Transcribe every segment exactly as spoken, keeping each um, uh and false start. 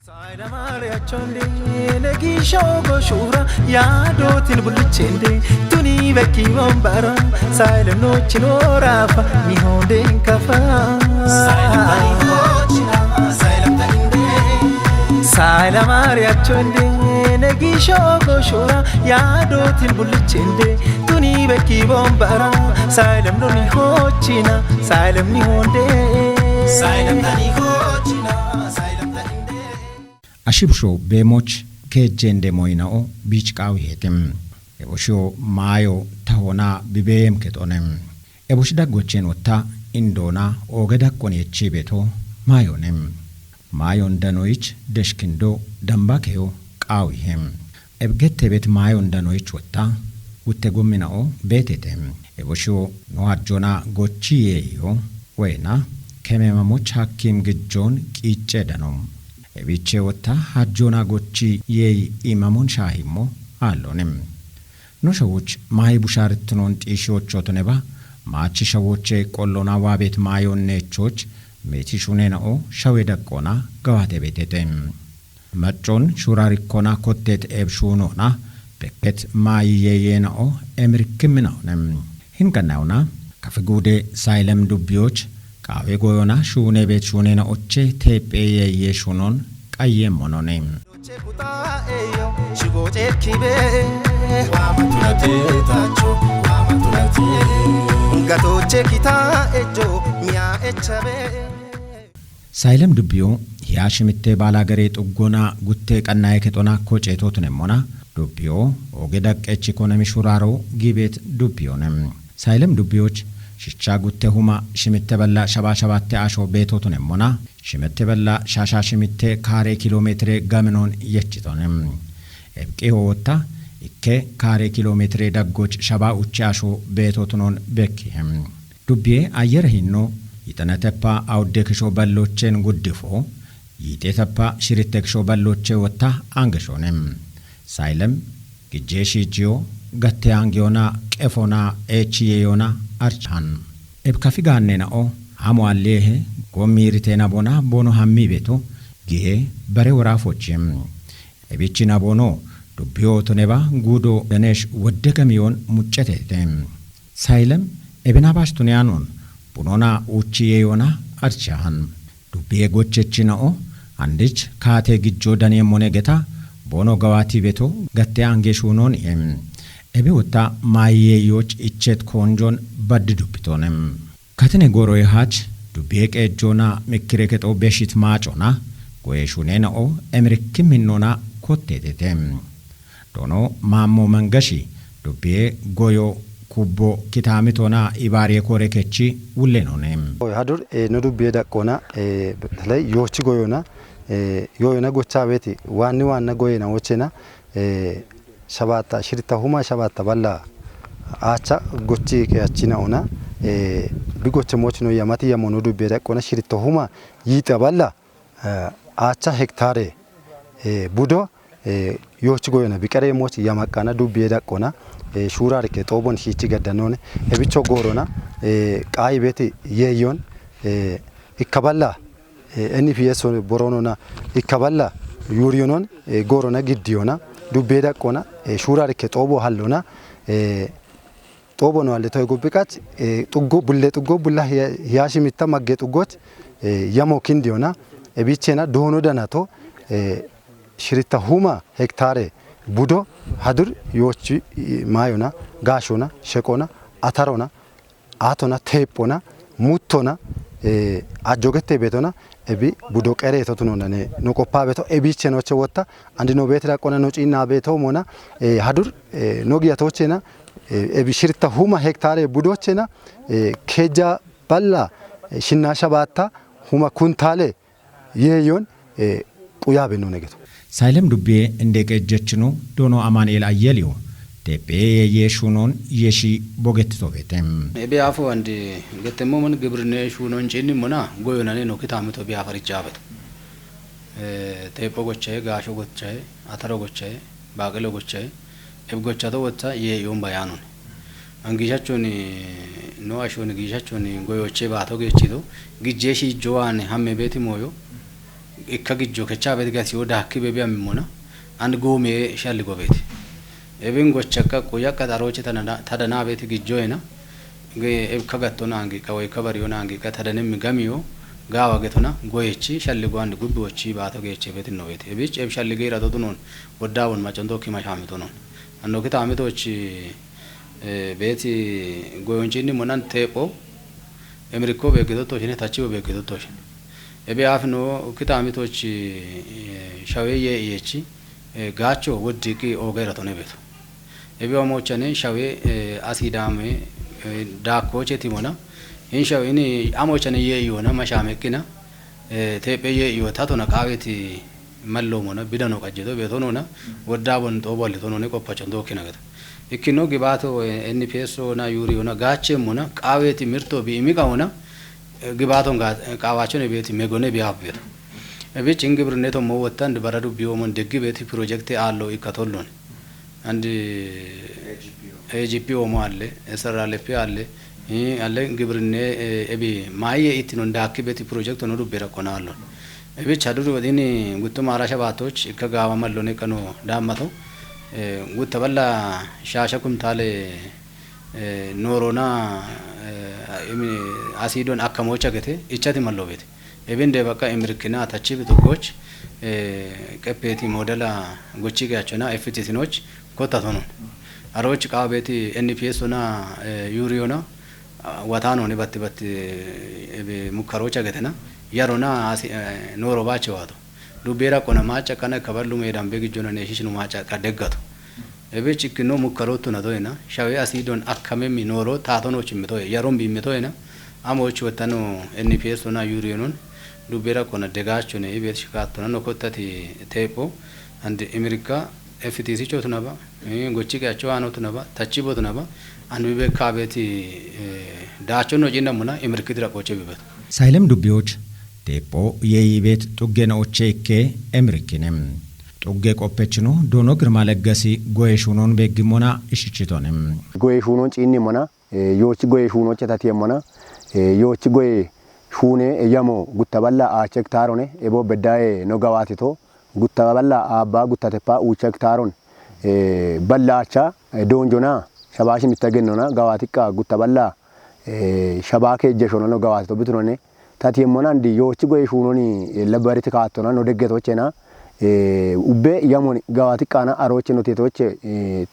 Saylamaare achonde negisho goshura yadotin bulichende tuni beki bombara saylem nochino rafa mihonde kafa. Saylamaare achonde negisho goshura yadotin bulichende tuni beki bombara saylem noni hochina saylem ni honde. Saylem tani hochina saylem tani. Ashibsho beemoch keejjeen demoyina'o biich qaawiheetem. Eboshiyo maayo tahona bibeeyem kexonem. Eboshi daggochen wotta indoona ooge daqqon yechibeto maayonem. Maayon danoyich deshkindo dambakeyo qaawihem. Ebgetteebet maayon danoyich wotta gutte gommina'o beetetem. Eboshiyo no hajjona gochi yeeyo woyna kememamoch hakkim gijjon qiicce dano. Ebiche wotta hajjona gochi yeey imamon shaahimmo aallone. No shawoch maayi busharitnon xiishiyochotoneba maachi shawoche qollona waabet maayon neechoch meeti shunena'o shawe daqqona gawaate beetete. Maccon shurarikkona kottet eb shuunona bekket maayi yeeyena'o emirkimmina'one. Hin qannayona kafi guude saylem dubbiyoch qaawe goyona shuune beet shuunena'oche teephe yeeye shuunon qayyemmonone. Gatoche kita ejo miya echabe. Saylem dubbiyo hiya shimitte baala gare xuggona gutte qannaye kexona koce totunemmona dubbiyo oge daqqechi konemi shuraro giibet dubbiyone. Saylem dubbiyoch shicha gutte huma shimitte balla shaba shabatte asho beetotunemmona shimitte balla shasha shimitte kaare kilomeetire gaminon yechitone. Ebqiho wotta ikke kaare kilomeetire daggoch shaba uche asho beetotunon bekkihem. Dubbiye ayyere hinno yixaneteppa awudde kisho ballochen guddifo yiixeteppa shiritte kisho balloche wotta angeshone. Saylem gijje shiichiyo gatte angiyona qefona eechi yeeyona archan. Eb kafi gaannena'o hamo alleehe gommiiritena bona bono hammi beto gihe bare worafochim. Ebichi nabono dubbiyo toneba guudo danesh wodde gamiyon muccetete. Saylem ebinabash tuniyanon bunona uchi yeeyona archahan. Dubbiye gochechina'o andich kaate gijjo daniyemmone geta bono gawaati beto gatte ange shuunon em. Ebi wotta maayi yeeyoch ichet konjon baddi dubbitonem. Katine goroye hach dubbiye qeejjona mikkire kexo beshit maacona goye shunena'o emirikkim hinnona kottetete. Dono maammo mangashi dubbiye goyo kubbo kitaamitona ibaariye kore kechi wullenone. Hadur eh, no dubbiye daqqona eh, beteley yoochi goyona eh, yoyona gocha beeti waanni waanna goyena wochena eh, shabatta shiritta huma shabatta balla aacha gochi keyachina'ona eh, bi goche mochino yamati yamono dubbiye daqqona shiritta huma yiita balla eh, aacha hektare eh, budo eh, yoochi goyona biqare moch yamaqqana dubbiye daqqona eh, shuurarike xoobon shiichi gaddanone ebicho goorona eh, qaayi beeti yeeyyon eh, ikka balla eh, N P S boronona ikka balla yuriyonon eh, goorona giddiyona dubbiye daqqona eh, shuurarike xoobo hallona eh, xoobo no halle toy gubbiqach eh, xuggo bulle xuggo bulla hiya- hiyashi mitta magge xuggoch eh, yamo kindiyona ebichena doono danato eh, shiritta huma hektare budo hadur yoochi eh, maayona gaashona sheqona atarona aatona teephona muttona eh, ajjogette beetona ebi budo qereeto tunonane no qoppa beeto ebiichenoche wotta andi no beeti daqqona no ciinna beeto mona eh, hadur eh, no giyatochena eh, ebi shiritta huma hektare budochena eh, keja balla eh, shinna shabatta huma kuntaale yeeyon eh, quyabe none geto. Saylem dubbiye inde qeejjechino doono Amanu'eel Ayyeliyo teephe yeeye shuunon yeshi bogettito beete. Ebe afu andi gettemmo mani gibrinne shuunon ciinni mona goyonane no kitaamito biya farichabeto. Eh, teepho gochaye, gaasho gochaye, ataro gochaye, baaqelo gochaye, eb gochato wotha yeeyon bayanon. An giishachon no ashon giishachon goyoche baato geechito gijje shiijjo waane hamme beeti mooyo Ikka gijjo kechaa beeti gasi yoo daakki bebi amimona. And guumee shalli gobeeti. Ebin gochakka quyakka xarooche tadana beeti gijjoyena. Ebka gattona angiqqa woyka bariyona angiqqa tadanemmi gamiyo gaawa getona goyechi shalli go and gubbi wochi baato geeche beeti no beeti. Ebich eb shalli geera dodunon woddaawon macondo kima shaamitonon. Anno kita amitochi beeti goyonchinni monan teepho. Emirikko beeggitottoshine tachiwo beeggitottoshine. Ebe aafino kita amitochi shawe yee iyechi gaacho woddiqi oogera tone beeto. Ebe amoochane shawe asidaame daakkooche timona. Hin shawe ini amoochane yee iyona mashaameqqina teephe yee iyo tatona qaaweti malloomona bidano qajjeto beetonona woddaabon xooboallitonone qoppachontookkina geta. Ikkino gibaato N P S ona yuuriyona gaachemmona qaaweti mirto biimiqaona gibaaton qaawachone beeti megone biyaaf beeto. Ebich ingibrinneto mo wottan baradu biyoomon deggi beeti pirojekte aallo ikka tollone. And A G P omo alle, S R L F alle, alle gibrinne ebi maaye ittinon daakki beeti pirojekto no dubbera konaallo. Ebi chaduri wodini gutto maarasha baattoch ikka gaawa mallone kano daammato gutta balla shaasha kuntaale noorona asiidon akkamoocha gete ichati mallo beeti. Ebinde bakka imirikkina tachi bituggoch qeppeeti modela gochi gachona F T C noch kotta tonon. Aroch qaabeti N P S ona yuriyona watano ne batti batti ebe mukkarocha getena yarona asi nooro bache wato. Dubbera kona macha kana kaballu medan begijona ne shishinu macha ka deggato. Ebe cikkino mukkarottuna doyena shawe asiidon akkamemmi nooro taatono chimmitoye yaron biimmitoyena. Amoochi wottano N P S ona yuriyonon dubbera kona degachone ibet shikaattona nokottati teepho and imirikka F T C chotunaba gochi gacho anotunaba tachibotunaba and bibe kaabeti daacho no jinda muna imirikki dira qoche bibeto. Saylem dubbiyoch teepho yeeyi beet xugge no'oche ikke emirikkine. Xugge qoppechino Doono Girma Leggasi goye shuunon beeggimona ishichitone. Goye shuunon ciinnimona yoochi goye shuunoche tatiyemmona yoochi goye shuune yamo gutta balla aache hektaarone ebo beddaye no gawaatito gutta balla aabba gutta teppa uucha hektaaron balla aacha doonjona shabaashi mitta gennona gawaatiqqa gutta balla shabaa keejjeshona no gawaatito bitunone. Tatiyemmona andi yoochi goye shuunoni labbariti kaattona no deggetochena ubbe yamoni gawaatiqqaana arooche no tietoche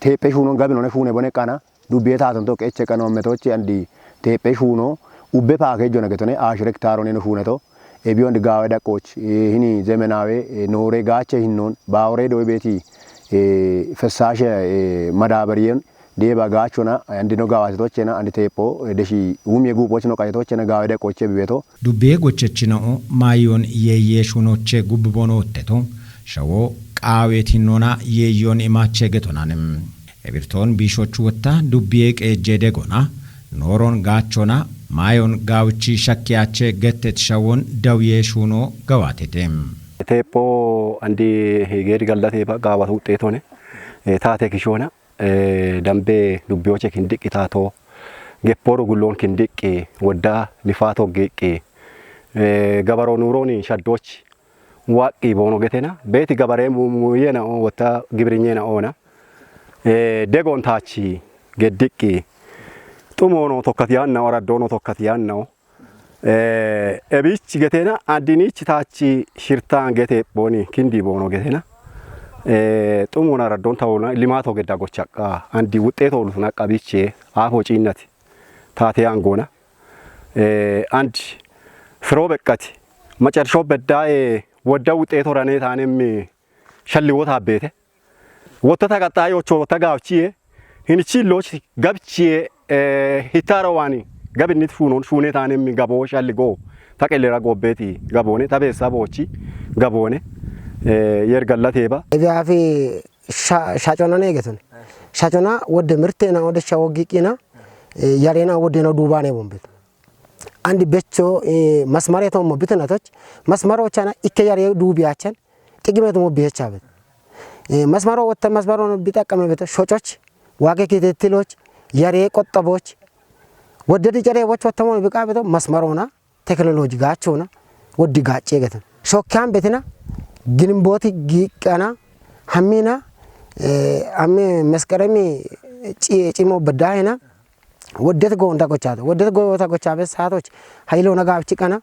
teephe shuunon gabinone shuune bone qana dubbiye taatonto qeche qanoometoche andi teephe shuuno ubbe paakeejjona getone aashire hektaarone no shuuneto ebiyo andi gaawe daqqooch hini zemenaawe noore gaache hinnoon baawore dowe beeti fessaashe madaabariyen deeba gaachona andi no gawaatitochena andi teepho deshi wumiye guuphoch no qajetochena gaawe daqqooche bibeto. Dubbiye gochechino'o maayon yeeyye shuunoche gubbibonootteto shawo qaaweetinnona yeeyyon imaache getonane. Ebirtoon biishochu wotta dubbiye qeejje degona nooron gaachona maayon gaawichi shakkiyache gettet shawon dawiye shuuno gawaatete. Teepho andi geedi gallateba gaawatu wuxxeetone taate kishoona dambe dubbiyoche kindiqqi taato gepporu gulloon kindiqqi wodda lifaato giiqqi gabaro nuurooni shaddoochi waaqqi boono getena beeti gabaree muuyena oo wotta gibirinyena oona degoon taachi geddiqqi xumoono tokkati yaannao araddoono tokkati yaannao ebiich getena addiniich taachi shirtaan gete booni kindi boono getena xumoono araddoono tawoona limaato gedda gochaqqa andi wuxxeetoolu tunaqqa biichee aafoo ciinnati taate yaangoona and firoo beqqati macarshoo beddaa'e wodda wuxxeeto ranee taanemmi shalli wota abbeete wottota qaxxaayocho wotta gaawchiye hinichi illooch gabchiye hittaaro waani gabinnit shuunon shuunee taanemmi gaboo shalli goo ta qellera goobbeeti gaboone ta beessa boochi gaboone yergallateeba. Ebiyaafi shaconane egetone shacona wodde mirteena wodde shawo giqqina yareena woddeena duubaane bombeto. Andi becho masmare to mo bitana toch masmaro chana ikke yare duubi achan xigimetu mo bihecha bet. Masmaro wotta masmaro no bitaqqame beto shococh waage kitettiloch yare qoxxaboch wodde dicare woch wotta mo biqa beto masmarona teknoloji gaachona woddi gaacce getan. Shokkaan betina, Ginimbooti giiqqana, hammina, eh, amme Mesqeremi ci-, cimo beddaayina, woddet goonda gochaata. Woddet goota gochaabe saatoch, hayilo na gaabichi qana,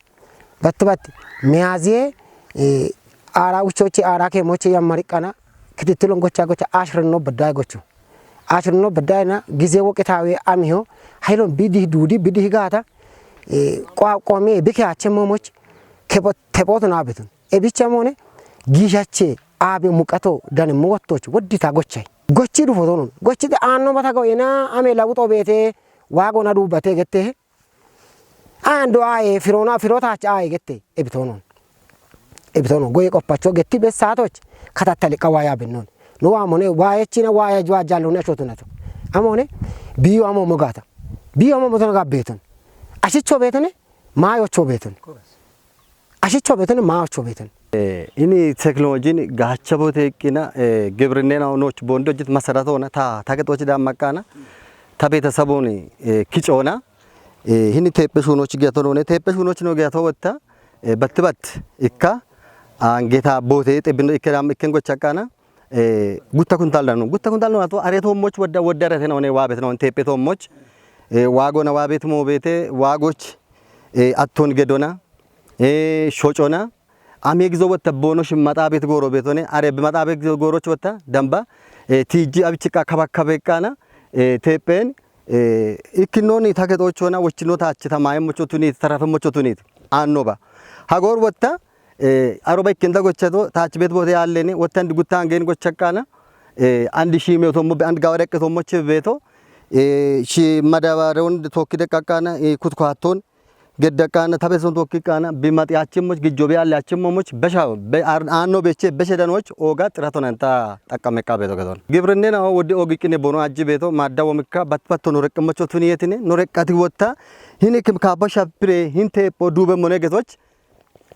batti batti, Miyaaziye, eh, aara uchochi, aara kemochi yammari qana, kitittilon gocha gocha ashrinno beddaay gochu. Ashrinno beddaayina, gize woqitaawe amiho, hayilon bidi duudi, bidi higaata, eh, qoqomi, bike ache momoch, kebo-, teboto na betun. Ebicha mone, giishache, aabe muqato, dane muwattoch, woddita gochay. Gochi du fotonon. Gochite aanno bata goyina, ame lawuxo beete, waago na dubbate gette. Ando aaye, firona, firotach aaye gette. Ebitonon. Ebitonon. Goye qoppacho getti be saatoch. Katattale qawaya bennon. No wa mone, wa echina, wa ya jwa jallone ashotunato. Amone, biyo amo mogata. Biyo amo motona gabbeton. Ashicho betone, mayo cho beton. Ashicho beton, mayo cho beton. Eh, ini teknolojin gacha bote ikkina, eh, gibrinena noch bondo jit masarata ona, ta, ta ketochi da makana, ta beta sabuni, eh, kichona, eh, hini tepe shunochi giato none, tepe shunochi no giato watta, eh, bat bat, ikka, angeta bote, te bindo ikkera, ikken gochakana, eh, gutta kuntal danu. Gutta kuntal no ato, are to moch wadda, wadda rete no ne wabet no, tepe to moch, eh, wago na wabet mo bete, wagoch, eh, atton gedona, eh, shochona, ame gizo wata bono shim matabet goro betone, are be matabet goro chwata, damba, eh, tiji abichika kabakabe kana, eh, tepen, eh, ikkinoni take tochona, wochino tachi tamaye mochotuni, tarafe mochotuni, annoba. Hagor wata, eh, aroba ikkinda gochato, tach bet bote alleni, watan guttan gen gochakana, eh, andi shime to mo, and gawrek to moche beto, eh, shi madabare on tokki de kakana, eh, kutko haton, Gedda qaana, tabe son tokki qaana, bi maxi achimmoch, gijjo bi alle achimmomoch, besha, be-, ar-, aanno beche, beshe danoch, ooga xiratonanta xaqqameqqa beeto gedon. Gibrinnena o woddi oogi qine bono ajji beeto, maadda womikka, bat-, batto noreqqimmocho tuniyetine, noreqqati wotta, hini kim kaabba shapire, hin teepho duube mone getoch,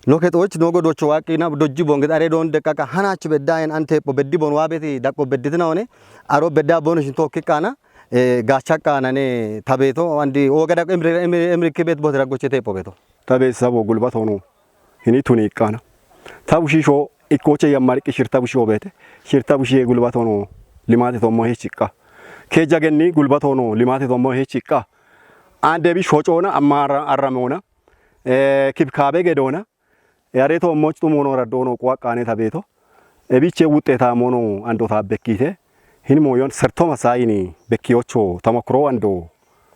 no kexoch, no godocho waaqina, dojji bonget are don deqqaqa, hanach beddayen an teepho beddi bon waabeti daqqo bedditina one, aro bedda bono shin tokki qaana, eh, gacha qaanane tabeeto, andi oogada emri, emri, emri kibet bote raggoche teepho beeto. Tabeet sabo gulbat hono hini tuni iqqaana. Tabu shisho ikkoche yammar iqqi shirta bushiyo beete. Shirta bushiye gulbat hono limate tommo he chiqqa. Keja genni gulbat hono limate tommo he chiqqa. Ande bi shocoona amma arra-, arramona. Eh, kibkaabe gedoona. Yare to moch tu mono raddono kwa qane tabeto. Ebiche wutte ta mono ando ta bekkite. Hin moyon serto masayini bekkiyocho tamakro ando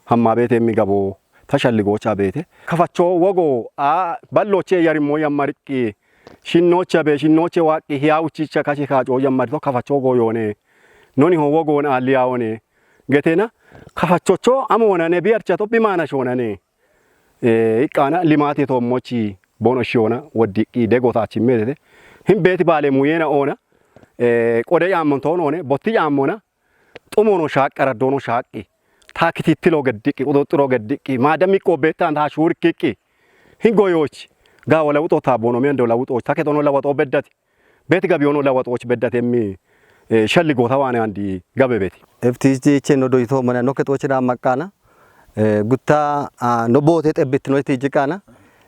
hamma bete mi gabo tashalligo cha bete. Kafacho wogo a balloche yari mo yammariki. Shinnocha be shinnoche waqi hiya uchicha kashi kacho yammarito kafacho go yone. Noni ho wogo na aliya one. Getena kafachocho amona ne biyarcha to bimana shonane. Eh, iqqaana limaate toommochi bono shiyoona woddiqqi dego taachi meetete. Hin beeti baale muyena oona, eh, qode yaammon toon oone, botti yaammona, xumono shaaqqara doono shaaqqi, taa kitittilo geddiqqi, quxuxxiro geddiqqi, maada miqqo beettaan taa shuurikkiqqi, hin goyoochi, gaawo lawuxo taa boono mendo lawuxoochi, ta kexono lawaxoo beddati. Beeti gabiyono lawaxoochi beddatemmi, eh, shalli goota waane andi gabe beeti. F T H no doyito mana no kexoochi da maqqaana, eh, gutta, ah, no boote xebbittino iti jiqqaana.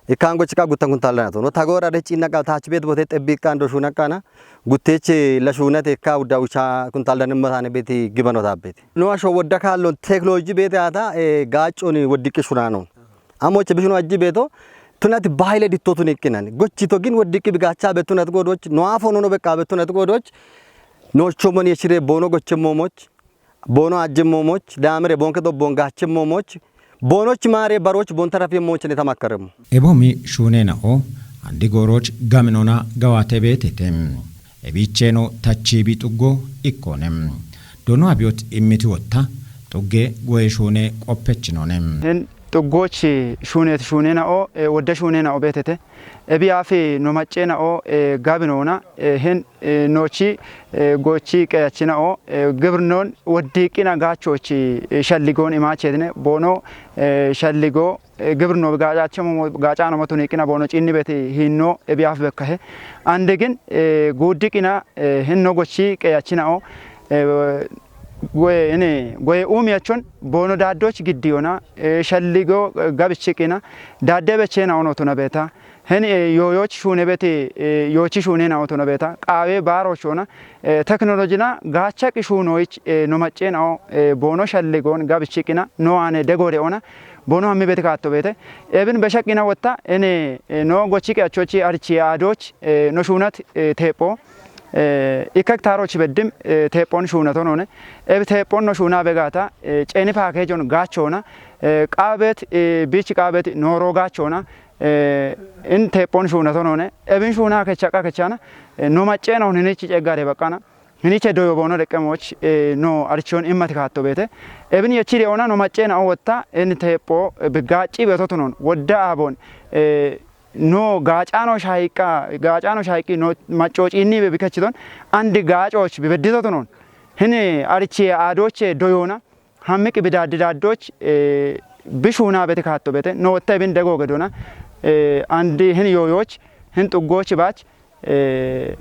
Ikkaango ciqa gutta kuntaallanato. No tagoora de cinna qa taachi beet boote xebbi ikkaan do shuuna qqaana. Gutteechi la shuunate ikka udda ucha kuntaallan mataane beeti gibano taabbeeti. No asho wodda kaallon teknoloji beete aata, eh, gaacconi woddiqqi shunaano. Amoche bishinu ajji beeto, tunati baayile ditto tuni ikkinan. Gochito gin woddi ikki bigacha betunat godoch, no afo no no bekka betunat godoch, no chomon yeshire bono gochemmomoch, bono ajjemmomoch, damere bonke do bonga achemmomoch, bonoch mare baroch bon tarafi moch ne tamakkarem. Ebomi shunena o, andi goroch gaminona gawate betete. Ebicheno tachi bi xuggo ikkone. Dono abiyot immiti wotta, xugge goye shuune qoppechinone. Hin xuggochi shuunet shuunena o, e, wodda shuunena o beetete. Ebi afi no maccena o, e, gabinona, e, hin, e, nochi, e, gochi qeyachina o, e, gibirnon woddiqina gaachochi, e, shalligon imachetine, bono, e, shalligo, eh, gibirno gaacachamo, gaacano matuni qina bono cinni beti hinno ebiyaaf bekkahe. Ande gin, eh, guuddi qina, eh, hinno gochi qeyachina o, eh, goye ene, goye uumiyachon bono daaddoch giddiyona, eh, shalligo, eh, gabichi qina, daadde bechena ono tuna beta. Heni, eh, yooyooch shuune beti, eh, yoochi shuune na otono beta. Qaawe baaro shona, eh, teknolojina gaacha qi shuunoyich, eh, no maccena o, eh, boono shalligon gabichi qina no ane degore ona, boono hammi beti kaatto bete. Ebin beshaqina wotta, ene, eh, no gochi qi achochi archi adoch, eh, no shuunat, eh, tepo, eh, ikak taaroch beddim, eh, teephoon shuunato noone. Ebi teephoon no shuuna begata, eh, ceeni paakeejon gaachona, eh, qaabet, eh, biich qaabet nooro gaachona, eh, in teephoon shuunato noone. Ebin shuuna kechaqa kechana, eh, no maccena on hinichi ceggare baqqana. Hiniche doyo boono deqqemoch, eh, no arichion immati kaatto beete. Ebin yechire ona no maccena on wotta, in teepho, eh, bigaaci beetoto noon. Wodda aabon, eh, no gaacano shaiqa, gaacano shaiqi no maccoci inni be bikechidon, andi gaacoch bi bedditoto noon. Hini arichi adoche doyona, hammiqi bidaddi daddoch, eh, bishuuna beti kaatto bete, no wotta ebin dego gedona, eh, andi hin yooyooch, hin xuggoch baach, eh,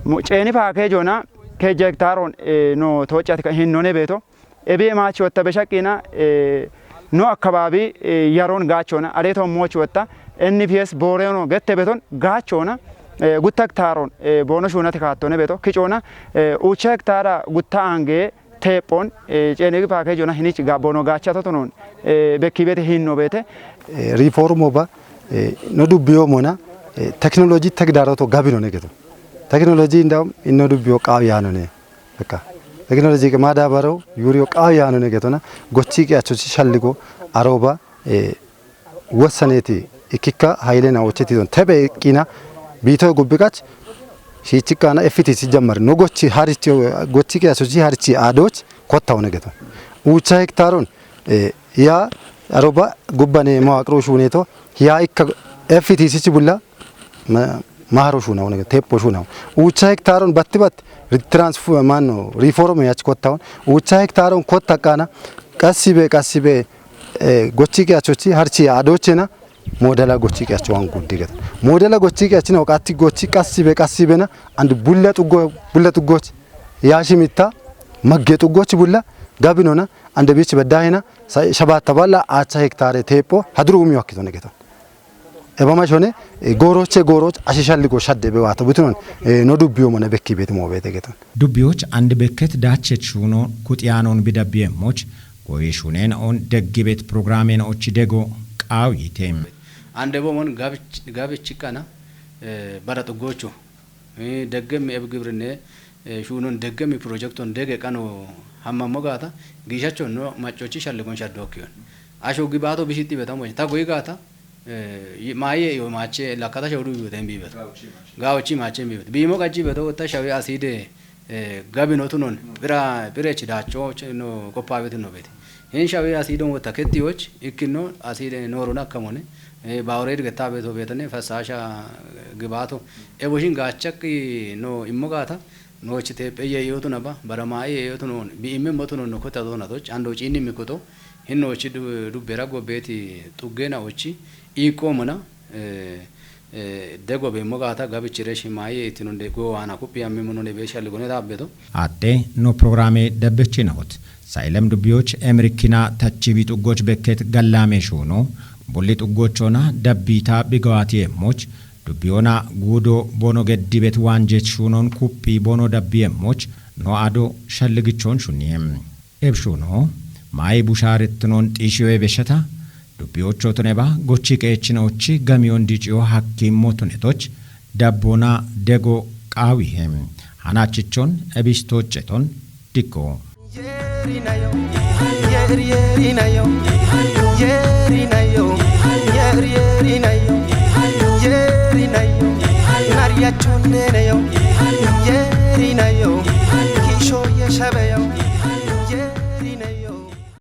mu-, ceeni paakeejona, keeja hektaaron, eh, no tooccati ka hin none beeto, ebi emaachi wotta beshaqina, eh, no akkabaabi, eh, yaron gaachona, areeto moochi wotta, N P S booreyono gette beton gaachona, eh, gutta hektaaron, eh, boono shuunati kaattone beto, kicona, eh, uucha hektaara gutta aange, teephoon, eh, ceeni paakeejona hinich ga-, boono gaacha totonon, eh, bekki bete hinno bete. Eh, riifoormo ba, eh, no dubbiyo mona, eh, teknoloji tegdaaroto gabino ne geto. Teknoloji indawum inno dubbiyo qaawi yaano ne. Bekka. Teknoloji qi maadaabaro yuuriyo qaawi yaano ne getona. Gochi qi achochi shalligo aroba, eh, wossaneeti ikkikka hayilena ocheti don. Tebe iqqina biito gubbiqach shiichiqqana F T C jammar. No gochi harichi, gochi qi achochi harichi adoch kotta one geto. Uucha hektaaron, eh, ya aroba gubbane mawaqiro shuuneto, ya ikka F T C chi bulla ma-, maharo shuuna one geto, teepho shuuna. Uucha hektaaron batti batti ri-, transfu-, manno, riifoormo yach kotta on. Uucha hektaaron kotta qana, qassi be, qassi be, eh, gochi qi achochi, harichi adochena, moodala gochi qi acho wan guddi geto. Moodala gochi qi achina, waqati gochi qassi be, qassi bena, and bulla xuggo, bulla xuggoch, yaashi mitta, magge xuggoch bulla, gabinona, and biich beddaahina, sa-, shabatta balla, aacha hektaare teepho, haduru umi wakkitone geto. Ebama shone, eh, gooroche gooroch, ashishalligo shadde be waato, butunon, eh, no dubbiyo mona bekki beti mo bete geton. Dubbiyoch and bekket daachet shuuno kuxiyanon bidabbiye moch, goye shunen on deggibet programen ochi dego qaawite. Ande bo mon gabich, gabich kana, eh, bara xuggocho. Eh, deggem eb gibrinne, eh, shuunon deggem projekton dege qano hammammo gaata, giishacho no maccochi shalligon shaddo okkiyon. Asho gibaato bishixi betamo, ta goyi gaata, eh, yi-, maaye yo maache lakkata shawdu biyoten bibeto. Gaochi maache. Gaochi maache bibeto. Biimo qajji beto wotta shawi aside, eh, gabinotu non, pira, pirechi daacho, che-, no, qoppaabeti no beti. Hin shawi asidon wotta kettiyoch, ikkino aside noorun akkamone, eh, baawore irgetta beto betane, fasaasha, eh, gibaato. E boshin gaachakki no immo gaata, noochi teephe yeeyotu naba, bara maaye yeeyotu non, bi imme motu non no kota dona toch, ando chiinni mikoto, hin noochi du-, dubbera gobbeeti xuggena ochi, iiqqoomona, eh, eh, dego beemmo gaata gabichire shimaaye itinonde go waana kuphi ammi munone be shalligone daabbeto. Atte no programe dabbechinahot. Sailem dubbiyoch emrikkina tachibi xuggoch bekket gallame shuuno, bulli xuggochona dabbita bigawaati emmoch, dubbiyona guudo bono geddibet waanjech shuunon kuphi bono dabbi emmoch, no ado shalligichon shunniye. Ebshuno, maayi bushaarettinon xiishiyo ebeshata, dubbiyocho tuneba gochi qeechinochi gamiyon diciyo hakkimmo tunetoch, dabbona dego qaawihe. Hanachichon ebistocheton dikko.